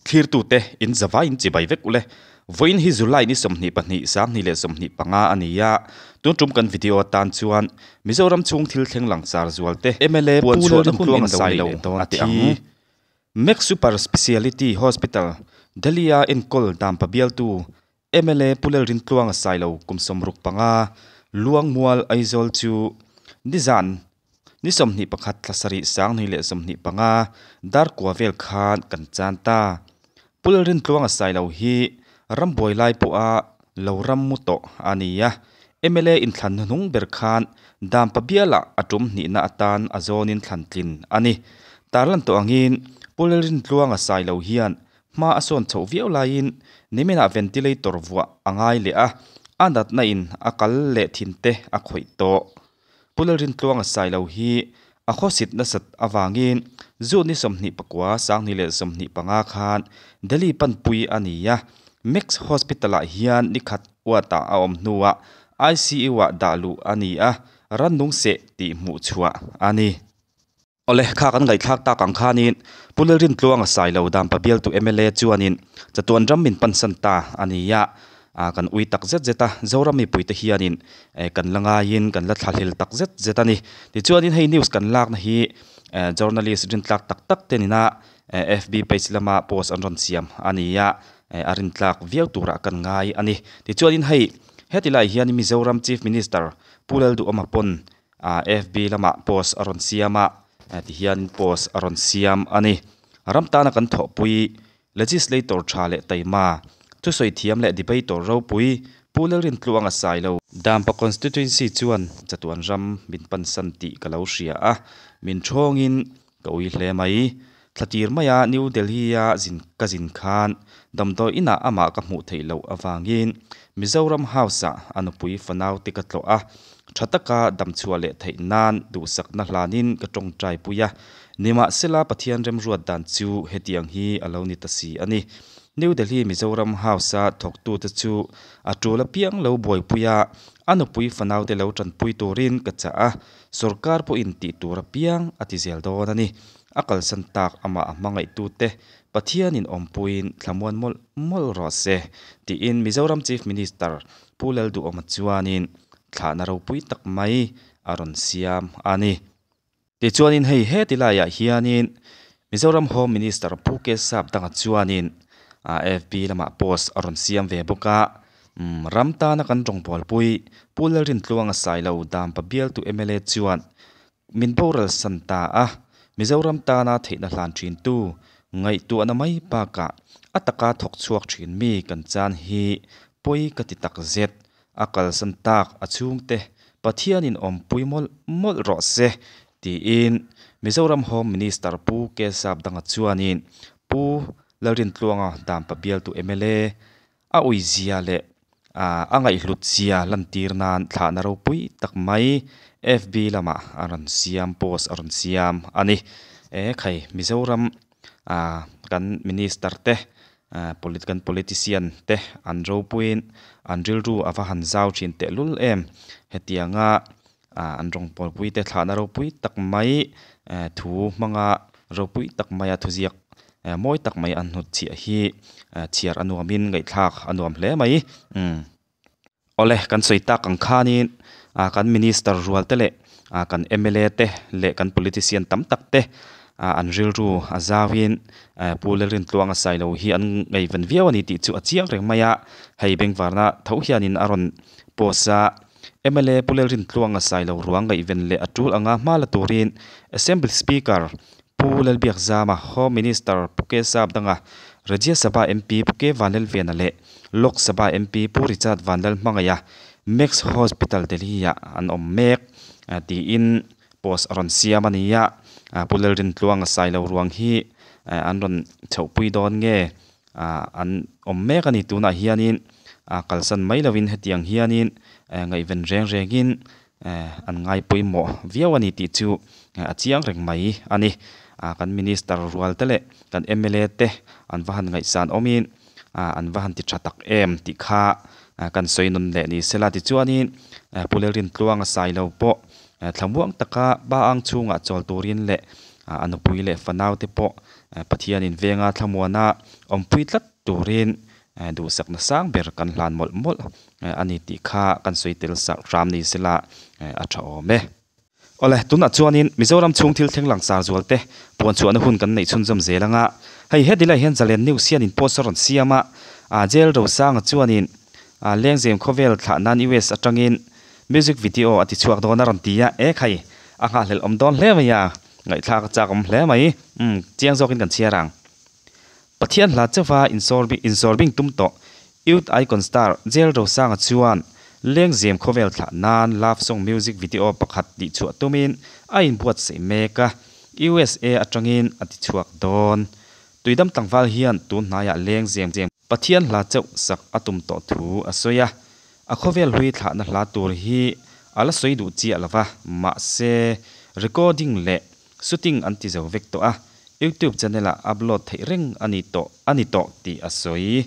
Thlirtute in zavai in chibai vek ule. Vawiin hi July ni 22 2025 a ni a, tun tum kan video atan chuan Mizoram chhung thil thleng langsar zual te mla Pu Lalrintluanga Sailo a ti ang. Max Super Speciality Hospital, Delhi-a enkawl dampa bialtu mla Pu Lalrintluanga Sailo kum 65, Luangmual, Aizawl chu nizan Ni 21 thla sarih 2025 dar kua vel khan kan chan ta. Pu Lalrintluanga Sailo hi rambuai lai pawha lo ram mu tawh a ni a, mla inthlan hnuhnung ber khan Dampa bialah a tum hnihna atan a zawnin thlan tlin a ni. Tarlan tawh angin Pu Lalrintluanga Sailo hian hma a sawn chhoh viau laiin niminah ventilator vuah a ngai leh a, a natna in a kal leh thin te a khawih tawh. Pu Lalrintluanga Sailo hi a khawsit nasat avangin June ni 29 2025 khan Delhi panpui a ni a, Max Hospital-ah hian ni khat uatah a awm hnuah ICU-ah dah luh a ni a, rannung seh tih hmuh chhuah a ni. Awle, kha kan ngaihthlak tak ang khanin Pu Lalrintluanga Sailo Dampa bialtu mla chuanin chatuan ram min pansan ta a ni a, kan ui tak zet zet a, Zoram mipuite hianin kan la ngaiin kan la thlahlel tak zet zet a ni. Tichuanin hei news kan lakna hi journalist rintlak tak tak te nina FB page lama post an rawn siam a ni a, a rintlak viau turah kan ngai a ni. Tichuanin hei hetilai hian Mizoram Chief Minister Pu Lalduhawma pawn FB lamah post a rawn siam a, tihian post a rawn siam a ni. Ram tana kan thawhpui Legislator tha leh taima, thusawi thiam leh debator ropui Pu Lalrintluanga Sailo. Dampa Constituency chuan chatuan ram min pansan tih ka lo hria a, min thawngin Ka ui hle mai. Thlatir maia New Delhi-a zin ka zin khan damdawi inah amah ka hmuh theih loh avangin Mizoram House-ah a nupui fanau te ka tlawh a, tha taka damchhuah leh theih nan duhsakna hlanin ka tawngtai pui a. Nimahsela Pathian remruat dan chu hetiang hi a lo ni ta si a ni. New Delhi Mizoram House-a thawktute chu a tul apiang lo buaipui a, a nupui fanaute lo tanpui turin ka chah a. Sorkar pawhin tih tur apiang a ti zel dawn a ni. A kalsan tak amah a hmangaihtute Pathianin awmpuiin thlamuan mawlh mawlh rawh se, tiin Mizoram Chief Minister Pu Lalduhawma chuanin thlahna ropui tak mai a rawn siam a ni. Tichuanin hei heti laiah hianin Mizoram Home Minister Pu Kesap Danga chuanin FB lamah post a rawn siam ve bawk a, ram tana kan rawngbawlpui Pu Lalrintluanga Sailo Dampa bialtu mla chuan min boral san ta a, Mizoram tana theihna hlan thintu ngaihtuahna mai bakah a taka thawk chhuak thin mi kan chan hi pawi ka ti tak zet. A kalsan tak a chhungte Pathianin awmpui mawlh mawlh rawh se tiin Mizoram Home Minister Pu Kesap Danga chuanin Pu Lalrintluanga Dampa bialtu mla a uizia leh a ngaihhlut zia lantir nan thlahna ropui tak mai FB lamah a rawn siam post a rawn siam a ni. E khai Mizoram kan Minister te kan politician te an ropuiin an rilru a va han zau thin tehlul em. Hetianga an rawngbawlpui te thlahna ropui tak mai thu hmanga ropui tak maia thuziak mawi tak mai an hnutchhiah hi chhiar a nuamin ngaihthlak a nuam hle mai. Awle, kan sawi tak ang khanin kan Minister rual te leh kan mla te leh kan politician tam tak te an rilru a zauin Pu Lalrintluanga Sailo hi an ngaihven viau a ni tih chu a chiang reng mai a, hei bengvarna tho hianin a rawn post a. Mla Pu Lalrintluanga Sailo ruang ngaihven leh a tul anga hma la turin Assembly Speaker Pu Lalbiakzama, Home Minister Pu K Sapdanga, Rajya Sabha MP Pu K Vanlalvena leh Lok Sabha MP Pu Richard Vanlalhmangaia Max Hospital Delhi-ah an awm mek tiin post a rawn siam a ni a. Pu Lalrintluanga Sailo ruang hi an rawn chhohpui dawn nge an awm mek a ni. Tunah hianin kalsan mai lovin hetiang hianin ngaihven reng rengin An ngai pawimawh viau a ni tih chu a chiang reng mai a ni. Kan Minister rual te leh kan mla te an va han ngaihsan awmin an va han ti tha tak em tih kha kan sawi nawn leh ni sela. Tichuanin Pu Lalrintluanga Sailo pawh thlamuang taka ba ang chhungah chawl turin leh a nupui leh fanau te pawh Pathianin venga thlamuana awmpui tlat turin duhsakna sang ber kan hlan mawlh mawlh a ni tih kha kan sawi tel sak hram ni sela a tha awm e. Awle, tunah chuanin Mizoram chhung thil thleng langsar zual te puan chhuahna hun kan neih chhunzawm zel anga hei heti lai hian Zalen News hianin post a rawn siam a, Jail Rosanga chuanin Lengzem khawvel thlah nan US atangin music video a ti chhuak dawn a rawn ti a, e khai a nghahhlelh awm dawn hle mai a, ngaihthlak a chak awm hle mai, umm chiang zawkin kan chhiar ang. Pathian hla chauha insawrbing tum tawh Youth Icon Star Jail Rosanga chuan Lengzem khawvel thlah nan love song music video pakhat tihchhuah tumin a inbuatsaih mek a, USA atangin a tichhuak dawn. Tuidam tlangval hian tun hnaiah Lengzem Pathian hla chauh sak a tum tawh thu a sawi a, a khawvel hlui thlahna hla tur hi a la sawi duh chiah lo va, mahse recording leh shooting an ti zo vek tawh a, YouTube channel ah upload theih reng a ni tawh a ni tawh tih a sawi.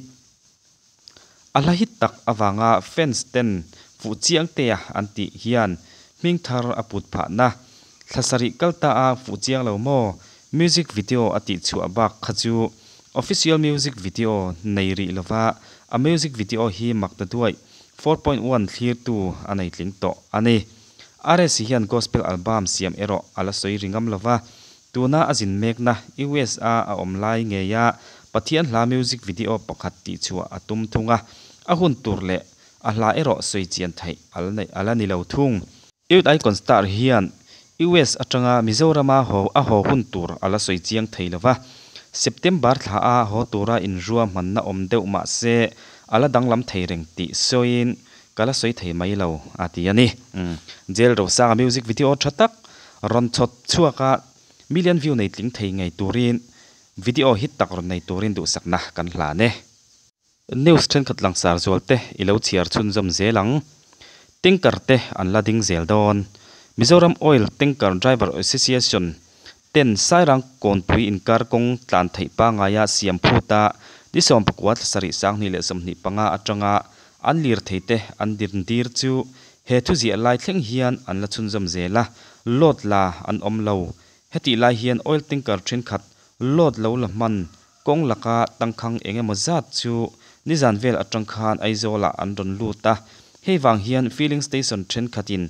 A hla hit tak avanga fans ten fuh chiang tea an tih hian hming thar a put phahna thla sarih kal ta a fuh chiang lo maw? Music video a tih chhuah bak kha chu official music video nei rih lova a music video hi mak ta duaih 4.1 thlirtu a nei tling tawh a ni. RS hian gospel album siam erawh a la sawi ri ngam lova Tuna a zin mekna USA a awm lai ngeia Pathian hla music video pakhat tihchhuah a tum thung a, a hun tur leh a hla erawh sawi chian theih a la ni lo thung. Youth Icon Star hian US atanga Mizorama haw a haw hun tur a la sawi chiang thei lo va, September thla a haw tura inruahmanna awm deuh mah se a la danglam thei reng tih sawiin ka la sawi thei mai lo a ti a ni. Jail Rosanga music video tha tak rawn chhawt chhuak a, million view nei tling thei ngei turin video hit tak rawn nei turin duhsakna kan hlan e. News thenkhat langsar zual te i lo chhiar chhunzawm zel ang. Tanker te an la ding zel dawn. Mizoram Oil Tanker Driver Association ten Sairang kawnpui inkar kawng tlan theih pangaia siam phut a, ni 19 thla sarih 2025 atanga an lirthei te an dintir chu he thuziah lai thleng hian an la chhunzawm zel a, load la an awm lo. Hetih lai hian oil tanker thenkhat load lo la hman kawng laka tangkhang eng emaw zat chu nizan vel atang khan Aizawlah an rawn lut a, hei vang hian filling station thenkhatin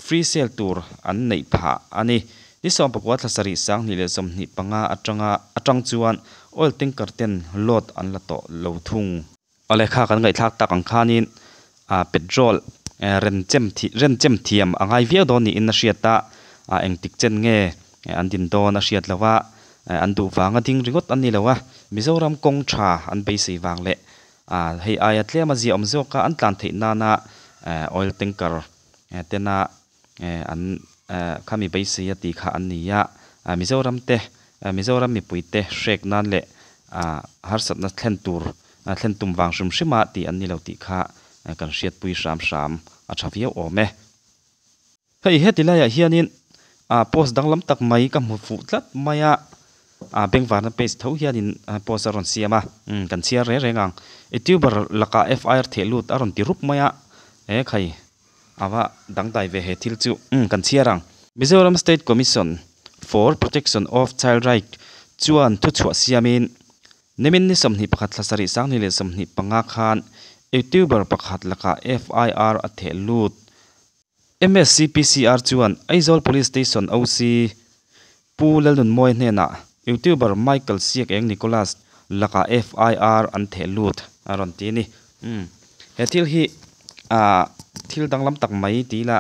free sale tur an neih phah a ni. Ni 19 thla sarih 2025 atanga atang chuan oil tanker ten load an la tawh lo thung. A lehkha kan ngaihthlak tak ang khanin petrol renchem renchem thiam a ngai viau dawn niin a hriat a, engtik chen nge an din dawn a hriat lo a, an duh vanga ding ringawt an ni lo a, Mizoram kawng tha an beisei vang leh hei aia tlem a ziahawm zawk a an tlan theih nana oil tanker tena an khami beisei a tih kha an ni a, Mizoram te Mizoram mipui te hrek nan leh harsatna thlen tur thlen tum vang hrim hrim a tih an ni lo tih kha kan hriatpui hram hram a tha viau awm e. Hei heti laiah hianin post danglam tak mai ka hmu fuh tlat mai a, bengvarna page tho hianin post a rawn siam a, kan chhiar reng reng ang. Youtuber lakah FIR theh lut a rawn ti rup mai a, he khai A va dangdai ve he thil chu umm kan chhiar ang. Mizoram State Commission for Protection of Child Right chuan thuchhuah siamin nimin ni 21 thla sarih 2025 khan YouTuber pakhat lakah FIR a theh lut. MSCPCR chuan Aizawl Police Station OC Pu Lalnunmawia hnenah YouTuber Michael Siak Eng Nicholas lakah FIR an theh lut a rawn ti a ni. Umm he thil hi ah thil danglam tak mai ti ila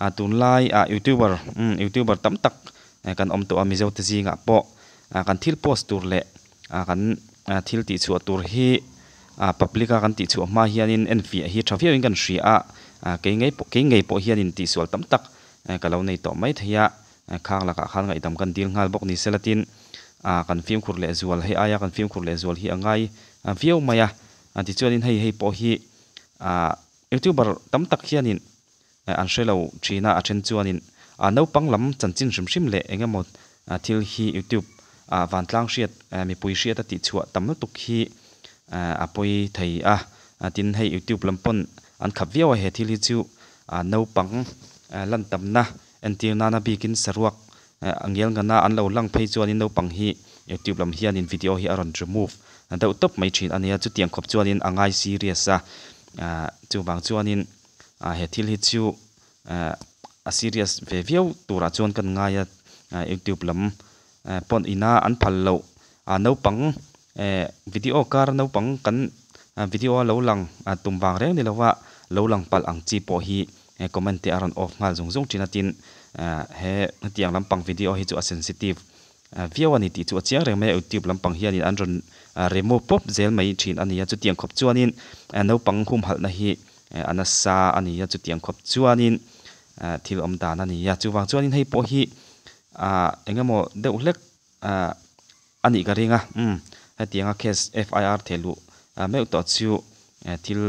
ah tunlai ah YouTuber umm YouTuber tam tak kan awm tawh a Mizo te zingah pawh ah kan thil post tur leh ah kan thil tihchhuah tur hi ah public a kan tihchhuah hma hianin enfiah hi tha viauin kan hria a ah kei ngei pawh kei ngei pawh hianin tihsual tam tak ka lo nei tawh mai thei a. Khang lakah khan ngaihdam kan dil nghal bawk ni sela tin kan fimkhur leh zual hei aia kan fimkhur leh zual hi a ngai viau mai a. Tichuanin hei hei pawh hi youtuber tam tak hianin an hre lo thin a, a then chuanin naupang lam chanchin hrim hrim leh eng emaw thil hi youtube ah vantlang hriat mipui hriat a tihchhuah tam lutuk hi a pawi thei a. Tin hei youtube lam pawn an khap viau a he thil hi chu naupang lan tamna Entir nana bikin saruak a ngial ngana an lo lang phei chuanin naupang hi Youtube lam hianin video hi a rawn remove deuh tawp mai thin a nia chutiang khawp chuanin a ngai serious a ah chuvang chuanin ah he thil hi chu ah a serious ve viau turah chuan kan ngai a ah youtube lam eh pawn ina an phal loh ah naupang eh video kar naupang kan video a lo lang ah tum vang reng ni lova lo lang palh ang chi pawh hi eh comment te a rawn off nghal zung zung thin a tin ah he hetiang lampang video hi chu a sensitive viau a ni tih chu a chiang reng mai a youtube lampang hianin an rawn remove pawp zel mai thin a ni a chutiang khawp chuanin naupang humhalhna hi a nasa a ni a chutiang khawp chuanin thil awm dan a ni a chuvang chuanin hei pawh hi ah eng emaw deuh hlek ah a nih ka ring a umm hetianga case F_I_R theh luh meuh tawh chu thil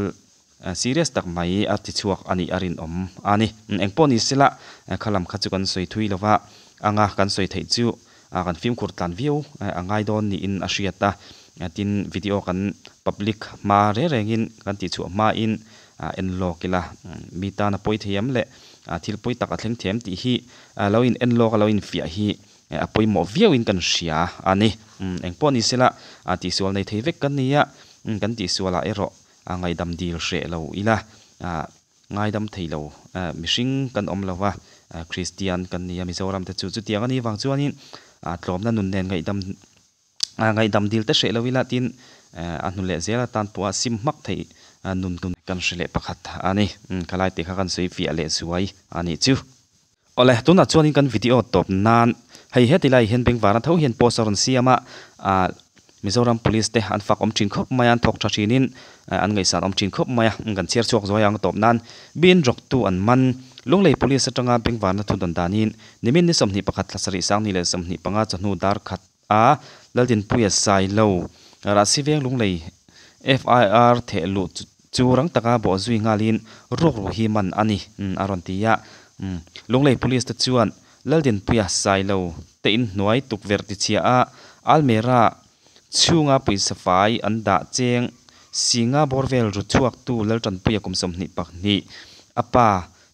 serious tak mai a ti chhuak a nih a rinawm a ni. Eng pawh ni sela kha lam kha chu kan sawi thui lova anga kan sawi theih chu kan fimkhur tlan viau a ngai dawn niin a hriat a. Tin video kan public hma reng rengin kan tihchhuah hmain en lawk ila mi tan a pawi thei em leh thil pawi tak a thleng thiam tih hi lo in en lawk a lo infiah hi a pawimawh viauin kan hria a ni. Eng pawh ni sela tihsual nei thei vek kan ni a kan tihsualah erawh a ngaihdam dil hreh lo ila, ngaidam thei lo mihring kan awm lo va, Kristian kan ni a, Mizoram te chu chutiang a nih vang chuanin tlawmna nun nen ngaihdam ngaihdam dil te hreh lo ila tin a hnu leh zel atan pawha sim hmak theih nun kan hre leh pakhat a ni. Khalai te kha kan sawi fiah leh zuai a nih chu. Awle, tunah chuanin kan video tawp nan hei heti lai hian bengvarna tho hian post a rawn siam a, ah Mizoram Police te an fak awm thin khawp mai a, an thawk tha thinin an ngaihsan awm thin khawp mai a, kan chhiar chhuak zuai ang tawp nan bin rawktu an man. Lunglei Police atanga bengvarna thu dawn danin nimin ni 21 thla sarih sang ni leh 25 chawhnu dar khat a Laldinpuia Sailo Rahsi veng Lunglei FIR theh luh chu rang taka bawh zui nghalin rukru hi man a ni a rawn ti a. Lunglei Police te chuan Laldinpuia Sailo te inhnuai tukverh tichhia a Almera chhunga pawisa fai an dah cheng Singa bawr vel ru chhuaktu Laltanpuia kum 22 a pa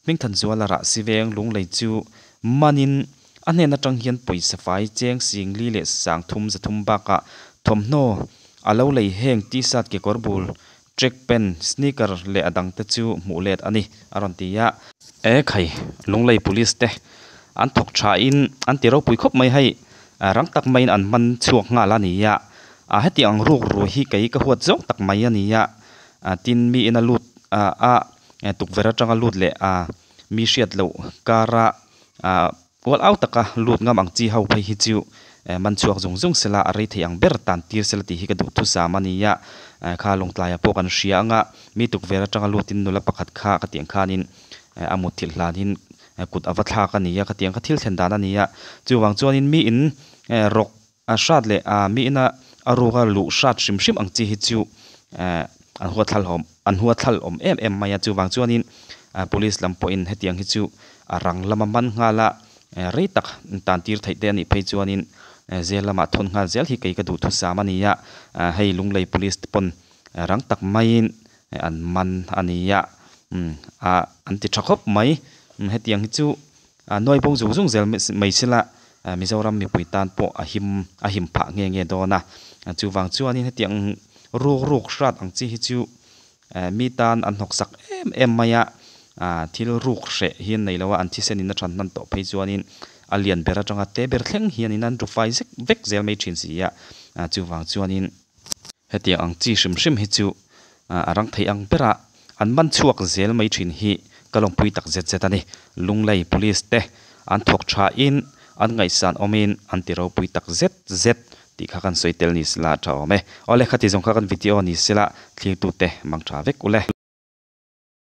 Hmingthanzuala Rahsi veng Lunglei chu manin A hnen atang hian pawisa fai cheng singli leh sangthum zathum bakah thawmhnaw a lo lei heng t-shirt kekawr bul, track pant, sneaker leh a dangte chu hmuh let a ni, a rawn ti a. E khai, Lunglei Police te an thawk thain an ti ropui khawp mai hei, rang tak maiin an man chhuak nghal a ni a, hetiang ang ruk ru hi kei ka huat zawng tak mai a ni a, tin miin a lut a tukverh atanga lut leh mi hriat loh kara Ah ual au taka lut ngam ang chi ho phei hi chu man chhuak zung zung sela a rei thei ang ber tan tir sela tih hi ka duh thusam a nia. Kha lawngtlaia pawh kan hria anga mi tukver atanga lutin nula pakhat kha ka tiang khanin a mutthilh hlanin kut a va thlak a nia khatiang kha thil thlen dan a nia. Chuvang chuanin mi in rawk A hrat leh a mi ina a ruka luh hrat hrim hrim ang chi hi chu an huatthlal an huatthlal awm em em mai a, chuvang chuanin police lam pawhin hetiang hi chu a rang lama man nghal a, rei tak tan tir theih te a nih phei chuanin zel lamah thawn nghal zel hi kei ka duh thusam a ni a, hei Lunglei police te pawn rang tak maiin an man a ni a, an ti tha khawp mai, hetiang hi chu A nuai bo zung zung zel mai sela Mizoram mipui tan pawh a him a him phah nge nge dawn a. Chuvang chuanin hetiang ruk ruk hrat ang chi hi chu mi tan an hnawksak em em mai a, thil ruk hreh hi an nei lo a, an thisen in a than hman tawh phei chuanin a lian ber atanga te ber thleng hianin an ru fai zek vek zel mai thin si a. Chuvang chuanin hetiang ang chi hrim hrim hi chu a rang thei ang bera an man chhuak zel mai thin hi ka lawmpui tak zet zet a ni. Lunglei Police te an thawk thain an ngaihsan awmin an ti ropui tak zet zet tih kha kan sawi tel ni sela tha awm e. Awle khati zawng kha kan video ni sela thlirtute mang tha vek ule.